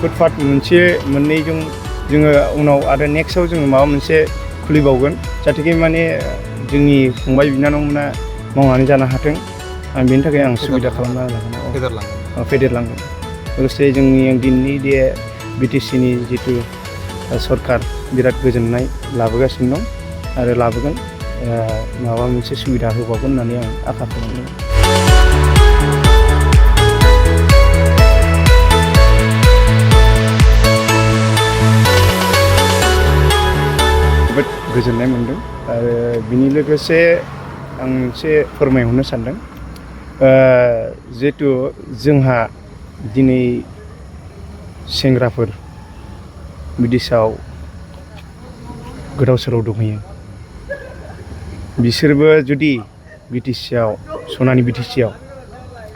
Footpath मोनसे मोननैजों जोङो उनाव आरो नेक्स्टआव जोङो माबा मोनसे खुलिबावगोन जाहाथे माने जोंनि फंबाय बिनानावमोना मावनानै जानो हाथों आं बेनि थाखाय आं सुबिदा खालामना लागोन फेदेरलांगोन लोगोसे जोंनि दिनैनि बे बिटिसिनि जिथु सरकार बिराद गोजोननाय लाबोगासिनो दं आरो लाबोगोन माबा मोनसे सुबिदा होबावगोन होननानै आं आसा खालामदों। जोबोद गोजोननाय मोनदों आरो बिनि लोगोसे आं मोनसे फोरमायहरनो सानदों जिहेथु जोंहा दिनै सेंग्राफोर बिदेशआव गोदाव सोराव दंहैयो बिसोरबो जुदि बिटिसिआव सनानि बिटिसिआव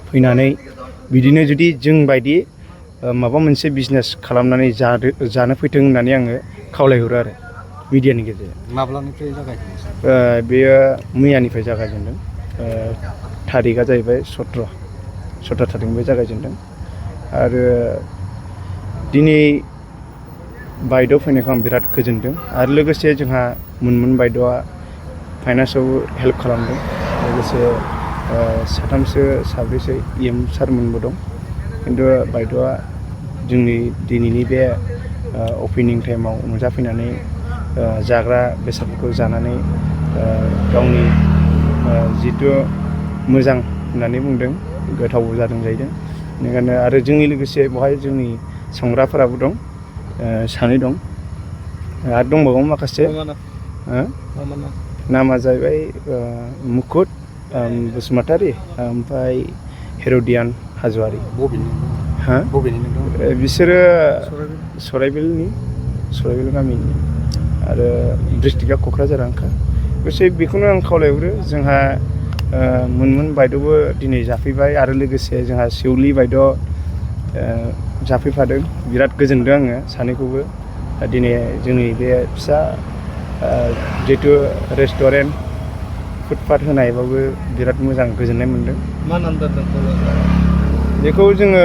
फैनानै बिदिनो जुदि जोंबायदि माबा मोनसे बिजनेस खालामनानै जानो फैथों होननानै आङो खावलायहरो आरो मिडियानि गेजेरजों। माब्लानिफ्राय जागायजेनदों? बेयो मैयानिफ्राय जागायजेनदों। थारिखआ जाहैबाय 17 थारिखनिफ्राय जागायजेनदों आरो दिनै बायद' फैनायखौ आं बिराद गोजोनदों आरो लोगोसे जोंहा मोनमोन बायद'आ फाइनान्सआव हेल्प खालामदों लोगोसे साथामसो साब्रैसो EM सारमोनबो दं खिन्थु बायद'आ जोंनि दिनैनि बे अपेनिं टाइमाव नुजाफैनानै जाग्रा बेसादफोरखौ जानानै गावनि जिथु मोजां होननानै बुंदों गोथावबो जादों जाहैदों बेनिखायनो आरो जोंनि लोगोसे बेवहाय जोंनि संग्राफोराबो दं सानै दं आरो दंबावो माखासे नामा जाहैबाय मुकुट बसुमतारी ओमफ्राय हेर'डियान हाज'वारि। बिसोरो सराइबिल गामिनि आरो डिस्ट्रिक्टआ क'क्राझारानोखा लोगोसे बेखौनो आं खावलायहरो जोंहा मोनमोन बायद'बो दिनै जाफैबाय आरो लोगोसे जोंहा सेउलि बायद' जाफैफादों बिराद गोजोनदों आङो सानैखौबो दिनै जोंनि बे फिसा जिहेथु रेस्टुरेन्ट फुटपाथ होनायबाबो बिराद मोजां गोजोननाय मोनदों। मा नाम दोनदों बेखौ जोङो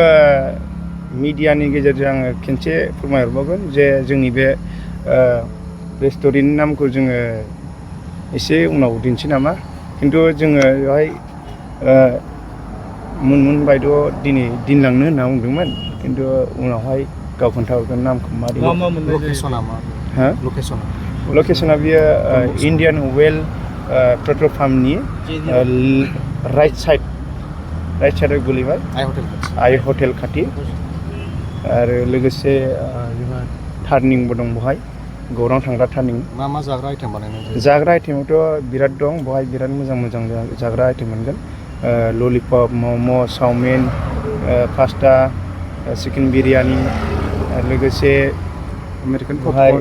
मिडियानि गेजेरजों आङो खनसे फोरमायहरबावगोन जे जोंनि बे रेस्टुरेन्टनि नामखौ जोङो एसे उनाव दिन्थि नामा खिन्थु जोङो बेवहाय मोनमोन बायद' दिनै दिनलांनो होनना बुंदोंमोन खिन्थु उनावहाय गाव खोन्थाहरगोन नामखौ लकेसना बियो इण्डियान वेल पेट्रल पाम्पनि राइट साइडआव गोलैबाय आइ हटेल खाथि आरो लोगोसे जोंहा टार्निंबो दं बेवहाय गौरां थांग्रा टार्निं। मा जाग्रा आइटेम बानायनाय जायो? जाग्रा आइटेमावथ' बिराद दं बेवहाय बिराद मोजां जाग्रा आइटेम मोनगोन ललिपप मम' चावमिन पास्ता चिकेन बिरियानि लोगोसे आमेरिकान बेवहाय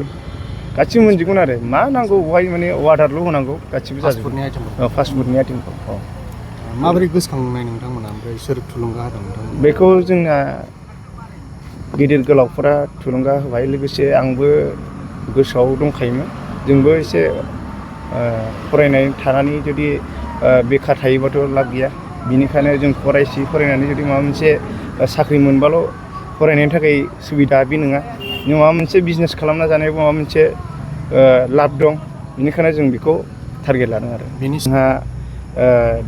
गासिबो मोनजोबगोन आरो मा नांगौ बेवहाय माने अर्डारल' होनांगौ गासिबो जाजोबगोन फास्टफुडनि आइटेमखौ। माबोरै गोसोखांनाय नोंथांमोना ओमफ्राय सोर थुलुंगा होदों नोंथांमोना? बेखौ जोंना गिदिर गोलावफोरा थुलुंगा होबाय लोगोसे आंबो गोसोआव दंखायोमोन जोंबो एसे फरायनाय थानानै जुदि बेखार थायोबाथ' लाब गैया बिनिखायनो जों फरायनानै जुदि माबा मोनसे साख्रि मोनबाल' फरायनायनि थाखाय सुबिदा बे नङा जों माबा मोनसे बिजनेस खालामना जानायाव माबा मोनसे लाब दं बेनिखायनो जों बेखौ टारगेट लादों आरो जोंहा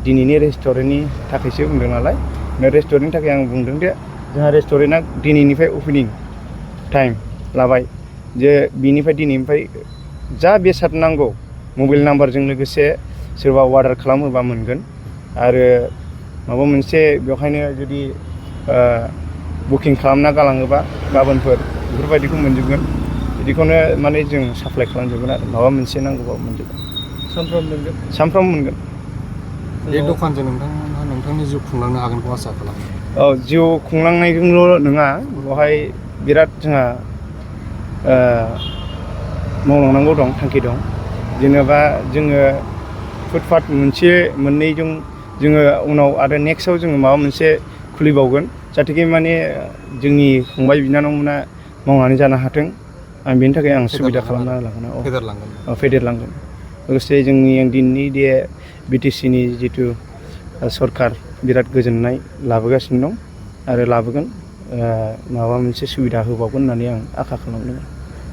दिनैनि रेस्टुरेन्टनि थाखायसो बुंदों नालाय रेस्टुरेन्टनि थाखाय आं बुंदों दे जोंहा रेस्टुरेन्टआ दिनैनिफ्राय अपेनिं टाइम लाबाय जे दिनैनिफ्राय जा बेसाद नांगौ मबाइल नाम्बारजों लोगोसे सोरबा अर्डार खालामोबा मोनगोन आरो माबा मोनसे बेवहायनो जुदि बुकिं खालामना गालाङोबा गाबोनफोर बेफोरबायदिखौ मोनजोबगोन बिदिखौनो माने जों साप्लाय खालामजोबगोन आरो माबा मोनसे नांगौबा मोनजोबगोन सानफ्रामबो मोनगोन। बे दखानजों नोंथांनि जिउ खुंलांनो हागोनखौ आसा खालामो। औ जिउ खुंलांनायजोंल' नङा बेवहाय बिराद जोंहा मावलांनांगौ दं थांखि दं जेनेबा जोङो फुटपाथ मोनसे मोननैजों जोङो उनाव आरो नेक्स्टआव जोङो माबा मोनसे खुलिबावगोन जाहाथे माने जोंनि फंबाय बिनानावमोना मावनानै जानो हाथों आं बेनि थाखाय आं सुबिदा खालामना लागोन फेदेरलांगोन लोगोसे जोंनि दिनैनि बे बिटिसिनि जिथु सरकार बिराद गोजोननाय लाबोगासिनो दं आरो लाबोगोन माबा मोनसे सुबिदा होबावगोन होननानै आं आसा खालामदों।